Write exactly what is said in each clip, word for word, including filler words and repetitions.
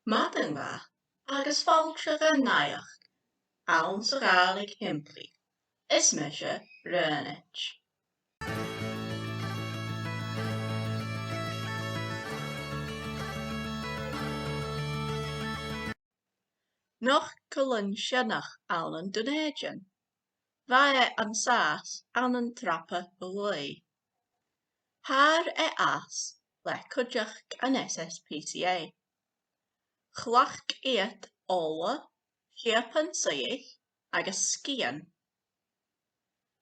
Madainn mhath agus fàilte gu Naidheachd anns a' Ghàidhlig shìmplidh. Is mise Raghnaid. Nochd cuilean sionnach ann an Dùn Èideann. Bha e an sàs ann an trapa a' ghaoith. Thàrr e às le cuideachd an S S P C A. Chleachd iad ola, siabann-suidheich agus sgian.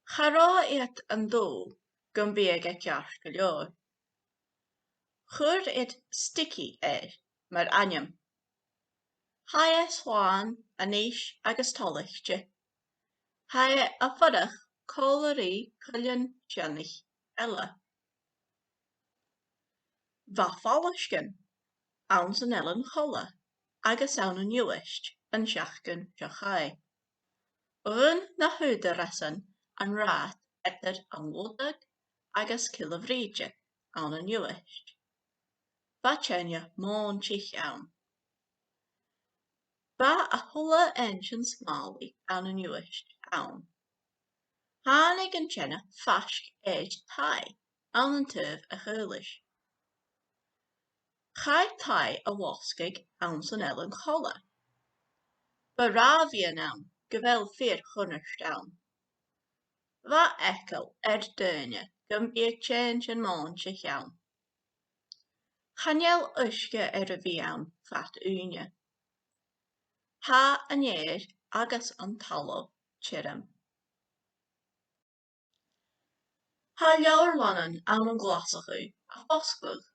Cha robh iad an dùil gum biodh e ceart gu leòr. Chuir iad Sticky air mar ainm. Tha e slàn, aois agus toilichte. Tha e a' fuireach còmhla ri cuilean sionnach eile. Bha Falaisgean anns an Eilean Cholla agus ann an Uibhist an t-seachdain seo chaidh. Dhùin na h-ùghdarrasan an rathad eadar an Gludag agus Cille Bhrìghde ann an Uibhist. Bha teine mòintich ann. Bha a h-uile einnsean-smàlaidh ann an Uibhist ann. Thàinig an teine faisg air taigh ann an taobh a' chaolais. Chaidh taigh a losgadh anns an Eilean Cholla. Bha ràmhaidhean ann gu bheil fìor chunnart ann. Bha eagal air daoine gum biodh teine mòintich ann. Chan eil uisge air a bhith ann fad ùine. Tha an èadhar agus an talamh tioram. Tha leabharlannan ann an Glaschu a' fosgladh.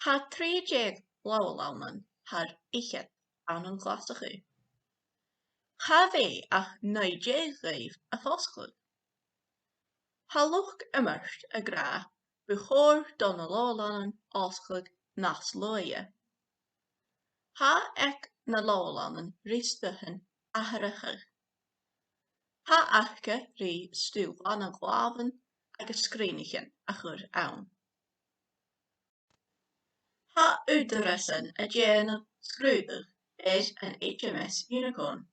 Tha trì deug leabharlannan thar fhichead ann an Glaschu. Cha bhi ach naoi deug dhaibh a' fosgladh. Tha luchd-iomairt ag ràdh bu chòir do na leabharlannan fhosgladh nas luaithe. Tha aig na leabharlannan ri stuthan atharrachadh. Tha aca ri stuth glanadh làmhan agus sgrìonaichean a chur ann. Tha ùghdarrasan a' dèanamh sgrùdadh air an H M S Unicorn.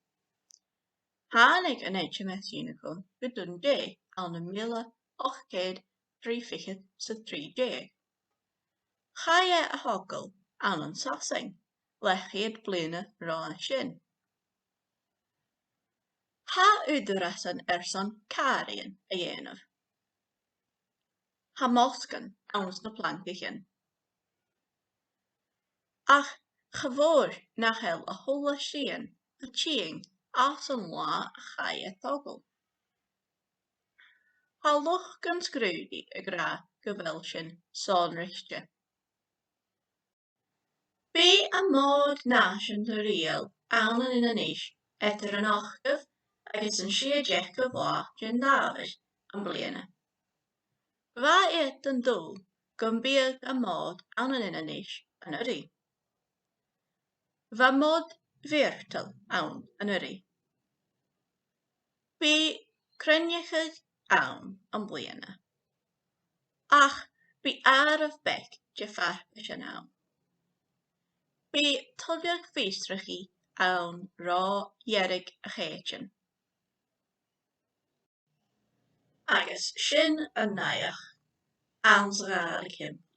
Thàinig an H M S Unicorn gu Dundee ann am mìle ochd ceud trì fichead 's a trì deug. Chaidh e a thogail ann an Sasainn leth-cheud bliadhna ron a sin. Tha ùghdarrasan airson càraidhean a dhèanamh. Tha mosgan anns na plancaichean. Ach cha mhòr nach eil a h-uile sìon a' tighinn às an là a chaidh e togail. Tha luchd an sgrùdaidh ag ràdh gu bheil sin sònraichte. Bidh am Mòd Nàiseanta Rìoghail ann an Inbhir Nis eadar an ochdamh agus an sia-deug latha den Dàmhair am-bliadhna. Bha iad an dùil gum biodh am Mòd ann an Inbhir Nis an-uiridh. Bha Mòd Bheurtail ann an-uiridh. Bidh cruinneachadh ann am-bliadhna. Ach bidh àireamh beag de fharpaisean ann. Bidh tuilleadh fiosrachaidh ann ro dheireadh a' Chèitean. Agus sin an naidheachd anns a' Ghàidhlig shìmplidh.